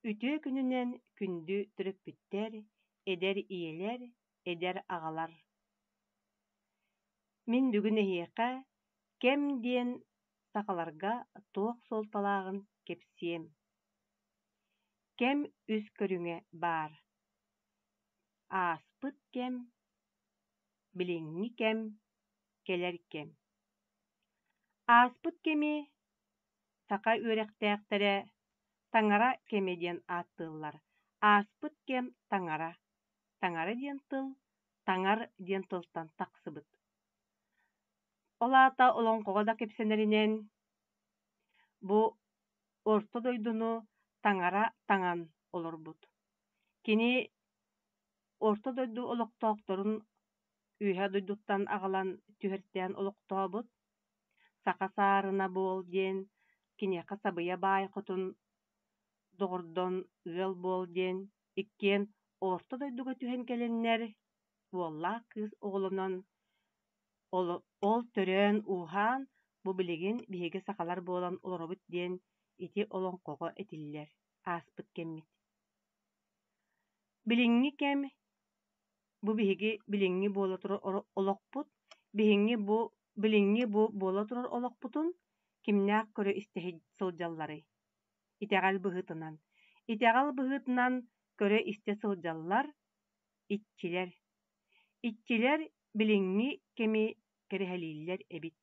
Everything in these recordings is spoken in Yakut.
Үтүө күнүнэн күндү төрөппүттэр, эдэр ийэлэр, эдэр аҕалар! Мин бүгүн эһиэхэ кэм диэн сахаларга туох суолталааҕын кэпсиэм. Кэм үс көрүҥэ баар: ааспыт кэм, билиҥҥи кэм, кэлэр кэм. Ааспыт кэми саха үөрэхтээхтэрэ таҥара кэмэ диэн ааттыыллар. Ааспыт кэм таҥара. Таҥара диэн тыл таҥар диэн тылтан тахсыбыт. Ол аата олоҥхоҕо да кэпсэнэринэн бу орто дойдуну таҥара таҥан олорбут. Кини орто дойду олохтоохторун үөһэ дойдуттан аҕалан түһэртээн олохтообут. Саха саарына буол диэн киниэхэ Сабыйа баай хотун доҕордон ыал буол диэн иккиэн орто дойдуга түһэн кэлэннэр уоллаах кыыс оҕолонон ол төрөөн-ууһаан бу билигин биһиги сахалар буолан олоробут диэн ити олоҥхоҕо этиллэр ааспыт кэммит. Билиҥҥи кэм бу биһиги билиҥҥи буола турар олохпут, биһиҥҥи бу билиҥҥи бу буола турар олохпутун кимнээх көрө-истэ сылдьалларый? Итэҕэл быһыытынан. Итэҕэл быһыытынан көрө-истэ сылдьаллар иччилэр. Иччилэр билиҥҥи кэми кэрэһэлииллэр эбит.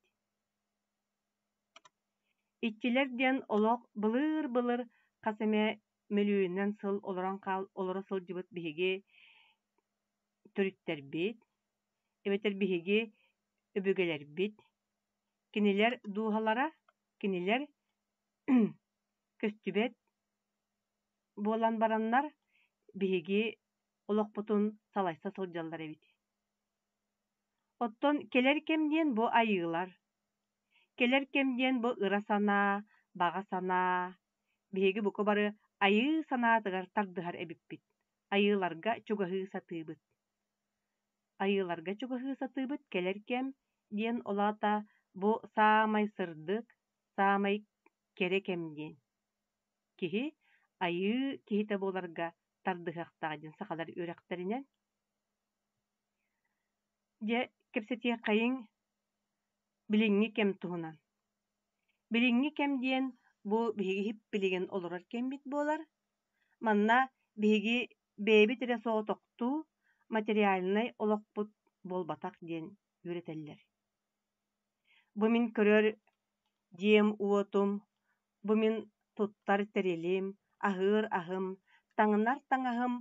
Иччилэр диэн олох былыр-былыр хас эмэ мөлүйүөнүнэн сыл олорон хаал олоро сылдьыбыт биһиги төрүттэрбит эбэтэр биһиги өбүгэлэрбит. Кинилэр дууһалара, кинилэр көстүбэт буолан бараннар биһиги олохпутун салайса сылдьаллар эбит. Оттон кэлэр кэм диэн бу айыылар. Кэлэр кэм диэн бу ыра санаа, баҕа санаа. Биһиги бука бары айыы санаатыгар тардыһар эбиппит. Айыыларга чугаһыы сатыыбыт. Айыыларга чугаһыы сатыыбыт кэлэр кэм диэн ол аата бу саамай сырдык, саамай кэрэ кэм диэн. Киһи айыы киһитэ буоларга тардыһыахтаах диэн сахалар үөрэхтэринэн. Дьэ, кэпсэтиэххэйиҥ билиҥҥи кэм туһунан. Билиҥҥи кэм диэн бу биһиги иһип-билигин олорор кэммит буолар. Манна биһиги бэйэбит эрэ соҕотохтуу материальнай олохпут буолбатах диэн үөрэтэллэр. Бу мин көрөр дьиэм-уотум, бу мин туттар тэрилим, аһыыр аһым, таҥнар таҥаһым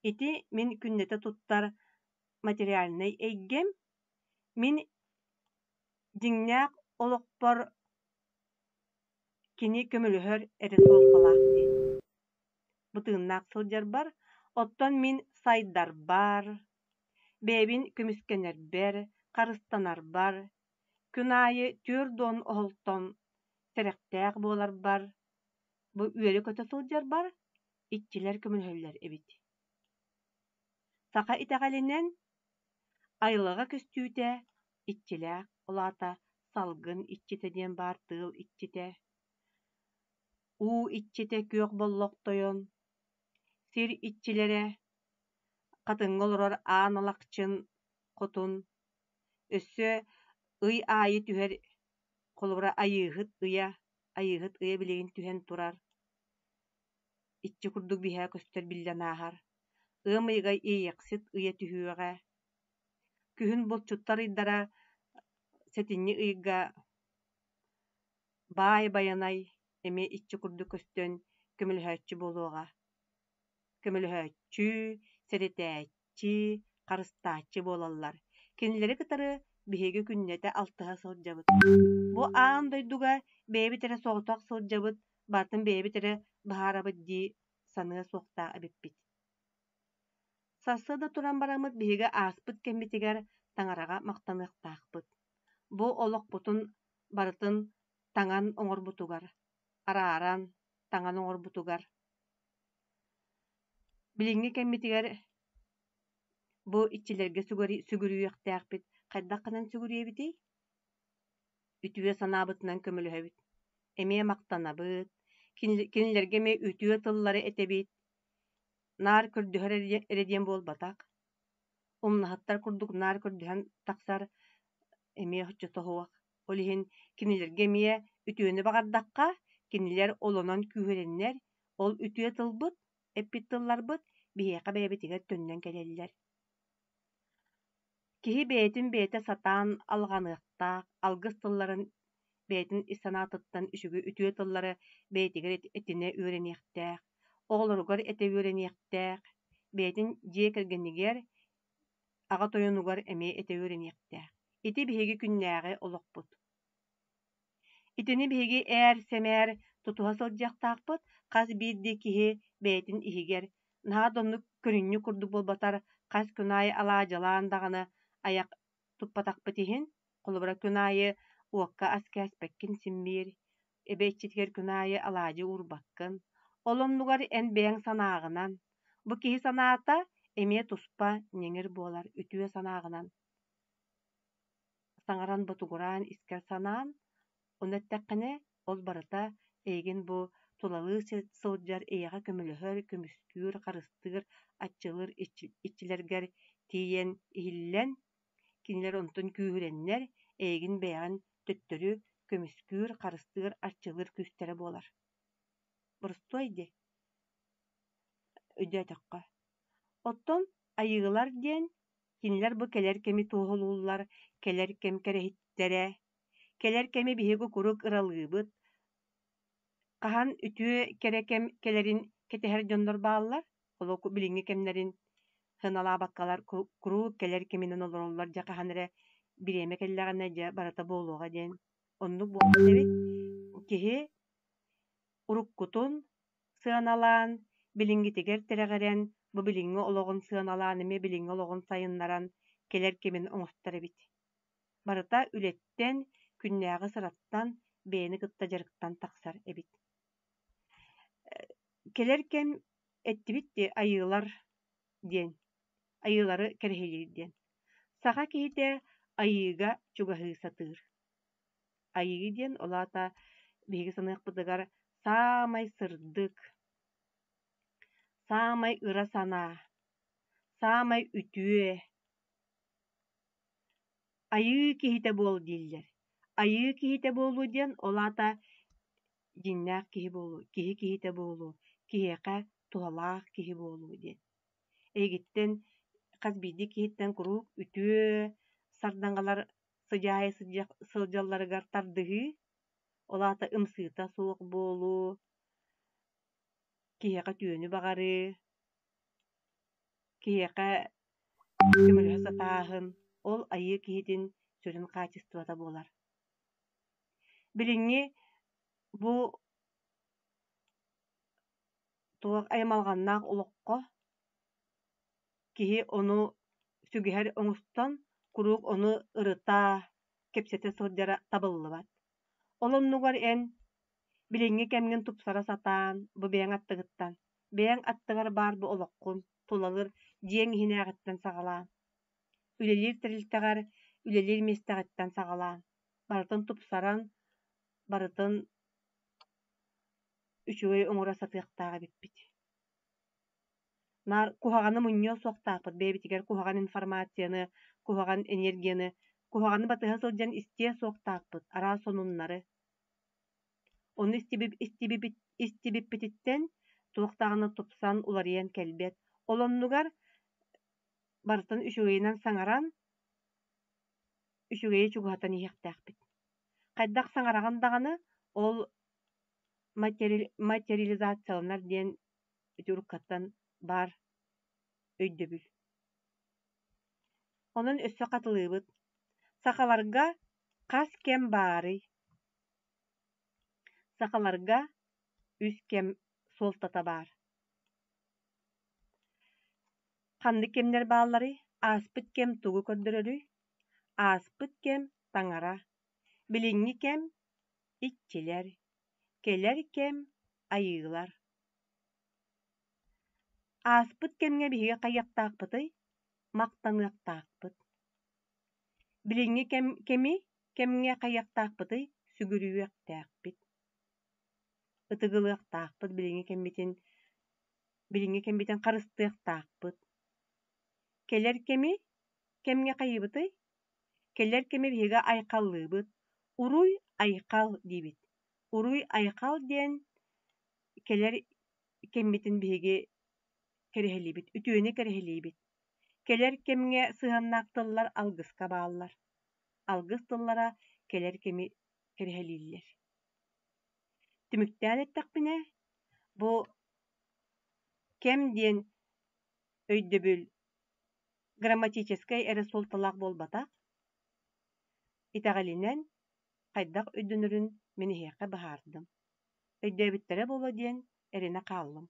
ити мин күннэтэ туттар материальнай эйгэм, мин дьиҥнээх олохпор кини көмөлөһөр эрэ суолталаах диэн. Бу тыыннаах сылдьарбар, оттон мин сайдарбар, бэйэбин көмүскэнэрбэр, харыстанарбар, күн аайы 40 оһолтон сэрэхтээх буоларбар, бу үөрэ-көтө сылдьарбар иччилэр көмөлөһөллөр эбит. Саха итэҕэлинэн айылҕа көстүүтэ иччилээх, ол аата салгын иччитэ диэн баар тыал иччитэ, уу иччитэ күөх боллох тойон, сир иччилэрэ, хатыҥҥа олорор аан алахчын хотун, өссө ый аайы түһэр холобура Айыыһыт ыйа, Айыыһыт ыйа билигин түһэн турар иччи курдук биһээ көстөр биллэн ааһар. Ыам ыйыгар Иэйэхсит ыйа түһүөҕэ. Күһүн булчуттар ыйдара сэтинньи ыйга Баай Байанай эмиэ иччи курдук көстөн көмөлөһөөччү буолуоҕа. Көмөлөһөөччү, сэрэтээччи, харыстааччы буолаллар. Кинилэри кытары биһиги күннэтэ алтыһа сылдьабыт. Бу аан дойдуга бэйэбит эрэ соҕотох сылдьабыт, барытын бэйэбит эрэ быһаарабыт дии саныа суохтаах эбиппит. Сарсыарда туран бараммыт биһиги ааспыт кэммитигэр таҥараҕа махтаныахтаахпыт. Бу олохпутун барытын таҥан оҥорбутугар, арааран таҥан оҥорбутугар. Билиҥҥи кэммитигэр бу иччилэргэ сүгүрүйүөхтээхпит. Хайдах гынан сүгүрүйэбитий? Үтүө санаабытынан көмөлөһөбүт. Эмиэ махтанабыт. Кинилэргэ эмиэ үтүө тыллары этэбит, наар көрдөһөр эрэ диэн буолбатах. Умнаһыттар курдук наар көрдөһөн тахсар эмиэ оччото суох. Ол иһин кинилэргэ эмиэ үтүөнү баҕардахха, кинилэр олонон күүһүрэннэр, ол үтүө тылбыт, эппит тылларбыт биһиэхэ бэйэбитигэр төннөн кэлэллэр. Киһи бэйэтин бэйэтэ сатаан алҕаныахтаах, алгыс тылларын бэйэтин ис санаатыттан үчүгэй үтүө тыллары бэйэтигэр этинэ үөрэниэхтээх, оҕолоругар этэ үөрэниэхтээх, бэйэтин дьиэ кэргэнигэр, аҕа тойонугар эмиэ этэ үөрэниэхтээх. Ити биһиги күннээҕи олохпут. Итини биһиги ээр-сэмээр тутуһа сылдьыахтаахпыт, хас биирдии киһи бэйэтин иһигэр наһаа да оннук көрүнньүк курдук буолбатар, хас күн аайы алаадьылаан даҕаны айах туппатахпыт иһин, холобура күн аайы уокка ас кээспэккин симмиир, эбэ иччитигэр күн аайы алаадьы уурбаккын. Ол оннугар эн бэйэҥ санааҕынан, бу киһи санаата эмиэ туспа ньэҥир буолар үтүө санааҕынан саҥаран ботугураан искэр санаан, ону эттэххинэ, ол барыта эйигин бу тулалыы сылдьар эйиэхэ көмөлөһөр, көмүскүүр, харыстыыр, аччылыыр иччилэргэр тиийэн иһиллэн, кинилэр онтон күүһүрэннэр, эйигин бэйэҕин төттөрү көмүскүүр, харыстыыр, арчылыыр күүстэрэ буолар. Боростуой дии, өйдөөтөххө. Оттон айыылар диэн кинилэр бу кэлэр кэми туоһулууллар, кэлэр кэм кэрэһиттэрэ. Кэлэр кэми биһиги куруук ыралыыбыт. Хаһан үтүө кэрэ кэм кэлэрин кэтэһэр дьоннор бааллар. Олох билиҥҥи кэмнэрин сыаналаабаккалар куруук кэлэр кэминэн олороллор, дьэ хаһан эрэ бириэмэ кэллэҕинэ дьэ барыта буолуоҕа диэн. Оннук буолбат эбит. Киһи уруккутун сыаналаан, билиҥҥитигэр тирэҕирэн, бу билиҥҥи олоҕун сыаналаан, эмиэ билиҥҥи олоҕун сайыннаран кэлэр кэмин оҥостор эбит. Барыта үлэттэн, күннээҕи сыраттан, бэйэни кытта дьарыктан тахсар эбит. Кэлэр кэм эттибит дии айыылар диэн, айыылары кэрэһилиир диэн. Саха киһитэ айыыга чугаһыы сатыыр. Айыы диэн ол аата биһиги саныахпытыгар саамай сырдык, саамай ыра санаа, саамай үтүө, айыы киһитэ буол дииллэр. Айыы киһитэ буолуу диэн ол аата дьиҥнээх киһи буолуу, киһи киһитэ буолуу, киһиэхэ туһалаах киһи буолуу диэн. Эйигиттэн хас биирдии киһиттэн куруук үтүө сардаҥалар сыдьаайа сылдьалларыгар тардыһыы, ол аата ымсыыта суох буолуу, киһиэхэ үтүөнү баҕарыы, киһиэхэ көмөлөһө сатааһын, ол айыы киһитин сүрүн хаачыстыбата буолар. Билиҥҥи бу туох аймалҕаннаах олоххо киһи ону сүгэһэр оҥостон, куруук ону ырыта, кэпсэтэ сылдьара табыллыбат. Ол оннугар эн билиҥҥи кэмҥин тупсара сатаан, бу бэйэҥ аттыгыттан, бэйэҥ аттыгар баар бу олоххун тулалыыр дьиэҥ иһинээҕиттэн саҕалаан, үлэлиир тэрилтэҕэр, үлэлиир миэстэҕиттэн саҕалаан, барытын тупсаран, барытын үчүгэй оҥоро сатыахтаах эбиппит. Наар куһаҕаны мунньуо суохтаахпыт, бэйэбитигэр куһаҕан информацияны, куһаҕан энергияны, куһаҕаны батыһа сылдьан истиэ суохтаахпыт, араас сонуннары. Ону истибиппититтэн туох даҕаны тупсан, уларыйан кэлбэт. Ол оннугар барытын үчүгэйинэн саҥаран, үчүгэйи чугаһатан иһиэхтээхпит. Хайдах саҥараҕын даҕаны, ол материализацияланар диэн ити уруккаттан баар өйдөбүл. Онон өссө хатылыыбыт. Сахаларга хас кэм баарый? Сахаларга үс кэм суолтата баар. Ханнык кэмнэр баалларый? Ааспыт кэм тугу көрдөрөрүй? Ааспыт кэм таҥара, билиҥҥи кэм иччилэр, кэлэр кэм айыылар. Ааспыт кэмҥэ биһиги хайыахтаахпытый? Махтаныахтаахпыт. Билиҥҥи кэм кэми кэмҥэ хайыахтаахпытый? Сүгүрүйүөхтээхпит. Ытыгылыахтаахпыт билиҥҥи кэммитин билиҥҥи кэммитин харыстыахтаахпыт. Кэлэр кэми кэмҥэ хайыыбытый? Кэлэр кэми биһиги айхаллыыбыт. Уруй айхал диибит. Уруй айхал диэн кэлэр кэммитин биһиги кэрэһэлиибит, үтүөнү кэрэһэлиибит. Кэлэр кэмҥэ сыһыаннаах тыллар алгыска бааллар. Алгыс тыллара кэлэр кэми кэрэһэлииллэр. Түмүктээн эттэхпинэ, бу кэм диэн өйдөбүл грамматическай эрэ суолталаах буолбатах, итэҕэлинэн хайдах өйдөнөрүн мин эһиэхэ быһаардым. Өйдөөбүттэрэ буолуо диэн эрэнэ хааллым.